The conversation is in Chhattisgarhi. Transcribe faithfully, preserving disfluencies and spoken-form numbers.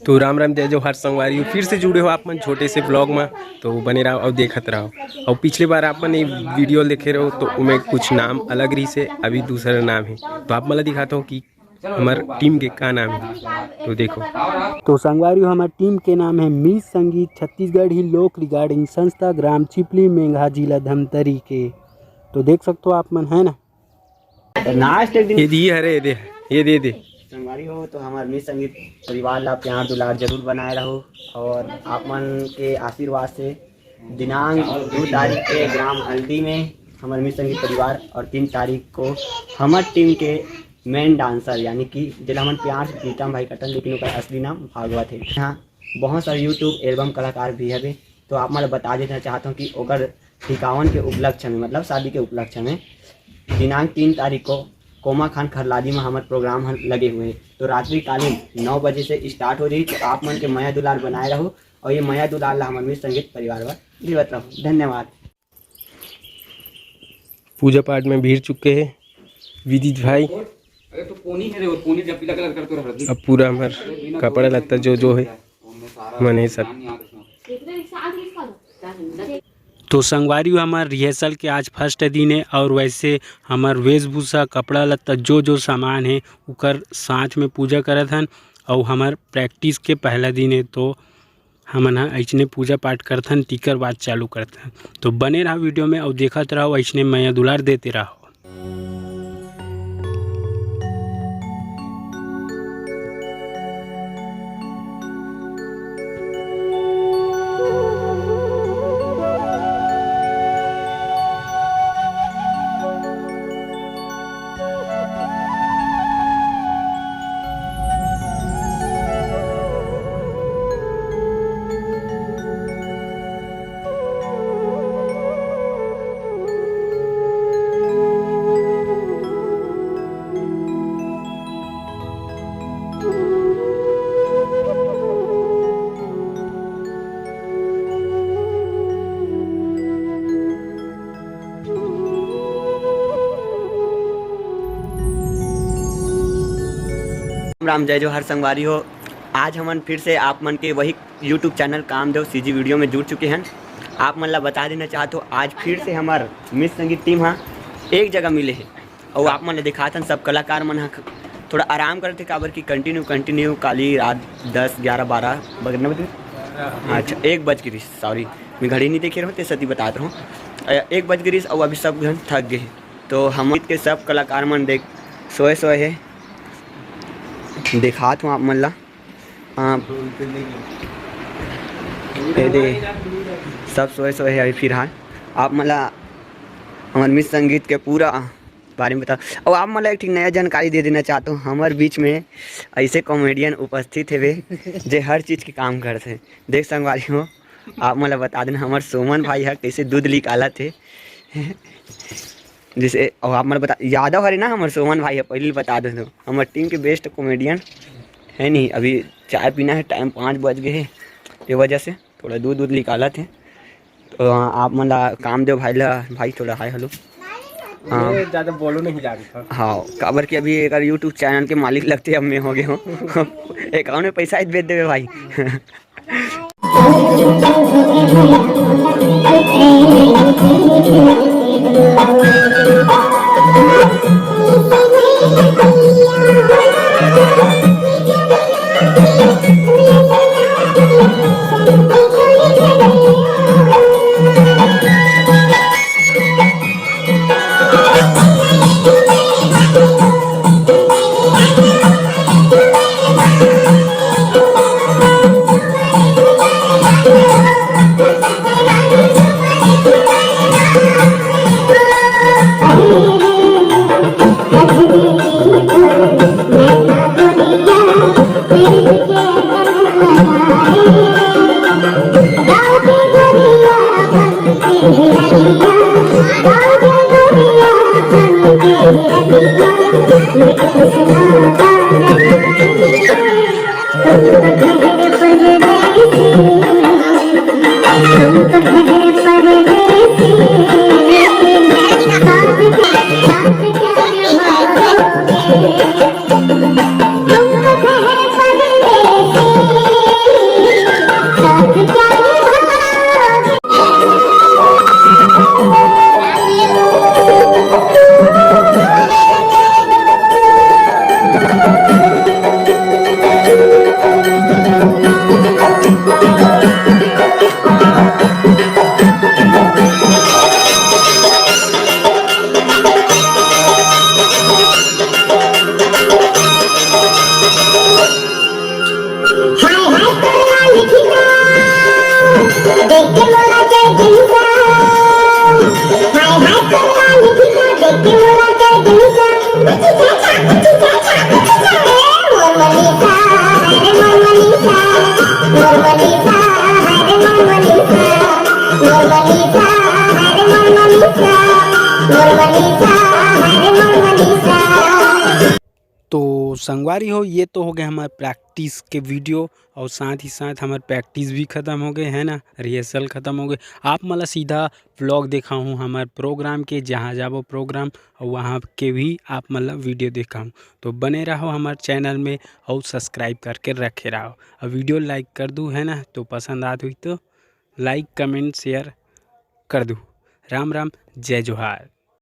तो राम राम, जय जोहार संगवारी हो, फिर से जुड़े हो आप मन छोटे से ब्लॉग में। तो बने रहो और देखत रहो। और पिछले बार आप मन ये वीडियो देखे रहो तो उमें कुछ नाम अलग रही से, अभी दूसरा नाम है। तो आप मन ला दिखाता हूँ कि हमर टीम के का नाम है। तो देखो, तो संगवारी हो, हमर टीम के नाम है मिस संगीत छत्तीसगढ़ ही लोक रिकॉर्डिंग संस्था, ग्राम चिपली मेंघा, जिला धमतरी के। तो देख सकते हो आप मन, है ना? तो लास्ट एक दिन ये दी, अरे ये दे, ये दे दे। संगवारी हो, तो हमर मिस संगीत परिवार ला प्यार दुलार जरूर बनाए रहो और आप मन के आशीर्वाद से दिनांक दो तारीख के ग्राम हल्दी में हमर मिस संगीत परिवार और तीन तारीख को हमर टीम के मेन डांसर, यानी कि जेला हमन प्यार से प्रीतम भाई कटन, लेकिन ओकर असली नाम भागवत है। हाँ, बहुत सारे यूट्यूब एल्बम कलाकार भी हवे। तो आप मन ल बता देना चाहत हूँ कि ओकर ठिकावन के उपलक्ष्य में, मतलब शादी के उपलक्ष्य में, दिनांक तीन तारीख को कोमा खान खरलादी में हमर प्रोग्राम ह लगे हुए हैं। तो रात्रि कालीन नौ बजे से स्टार्ट हो रही। तो आप मन के मया दुलार बनाए रहो और ये मया दुलार ला हमर मिस संगीत परिवार बर देवत रहो। धन्यवाद। पूजा पाठ में भीड़ चुके हैं विदित भाई। अरे तो पोनी है रे, वो पोनी जब पीला कलर कर तो रहा। अब पूरा हमर कपड़ा लत्ता जो जो है, मन है सब। तो संगवारी हो, हमर रिहर्सल के आज फर्स्ट दिन है और वैसे हमर वेशभूषा, कपड़ा लत्ता, जो जो सामान है, ओकर साथ में पूजा करत हन और हमर प्रैक्टिस के पहला दिन है। तो हमन ह अइसने पूजा पाठ करथन, तिकर बाद चालू करथन। तो बने रहा वीडियो में और देखत रहो, अइसने मया दुलार देते रहो। राम, जय जोहार संगवारी हो। आज हमन फिर से आप मन के वही YouTube channel Kamdev CG video में जुड़ चुके हैं। आप मन ला बता देना चाहत हो, आज फिर से हमार मिस संगीत टीम हा एक जगह मिले है और आप मन ला दिखात हन। सब कलाकार मन हा थोड़ा आराम करते, काबर कि कंटिन्यू कंटिन्यू काली रात दस, ग्यारह, बारह बज, कितना बजे? अच्छा, एक बज गिरिस, सॉरी, मैं घड़ी नहीं देखे रहूँ, ते सती बतात रहूँ। अ, एक बज गिरिस और अभी सब झन थक गए। तो हम के सब कलाकार मन देख सोए सोए है, दिखात हूँ आप मन ला। आ, ए दे, सब सोए सोए है अभी फिलहाल। आप मन ला हमर मिस संगीत के पूरा बारे में बता। और आप मन ला एक ठिक नया जानकारी दे देना चाहत हूँ, हमर बीच में ऐसे कॉमेडियन उपस्थित हेवे जे हर चीज के काम करथे। देख संगवारी हो, आप मन ला बता देना, हमर सोमन भाई ह कैसे दूध निकालत हे। जैसे, और आप मन बता, यादव हरे ना हमर सोमन भाई ह, पहले बता दे दो, हमर टीम के बेस्ट कॉमेडियन है नहीं। अभी चाय पीना है, टाइम पाँच बज गए है, ये वजह से थोड़ा दूध दूध निकालत है। तो आप मन ला कामदेव भाई ला, भाई थोड़ा हाय हेलो। हाँ। ये ज्यादा बोलो नहीं जा रहा था। हाँ, काबर कि अभी एक YouTube चैनल के मालिक लगते अब मैं हो गए हूँ। अकाउंट में पैसा ही भेज देवे भाई। हाय हाय तोर लाली फीका, देख के मोला चढ़ गइस। हाय हाय तोर लाली फीका, देख के मोला चढ़ गइस। बुच्ची चाचा, बुच्ची चाचा, बुच्ची चाचा, ए मोर मनीषा, हाय रे मोर मनीषा, मोर मनीषा, हाय रे मोर मनीषा, मोर मनीषा, हाय रे मोर मनीषा, मोर मनीषा, हाय रे मोर मनीषा। तो संगवारी हो, ये तो हो गए हमारे प्रैक्टिस के वीडियो और साथ ही साथ हमारे प्रैक्टिस भी ख़त्म हो गए, है ना, रिहर्सल ख़त्म हो गए। आप मला सीधा व्लॉग देखाहूँ हमारे प्रोग्राम के, जहाँ जाबो प्रोग्राम, और वहाँ के भी आप मला वीडियो देखाहूँ। तो बने रहो हमारे चैनल में और सब्सक्राइब करके रखे रहो, और वीडियो लाइक कर दू, है ना, तो पसंद आत हुई तो लाइक, कमेंट, शेयर कर दू। राम राम, जय जोहार।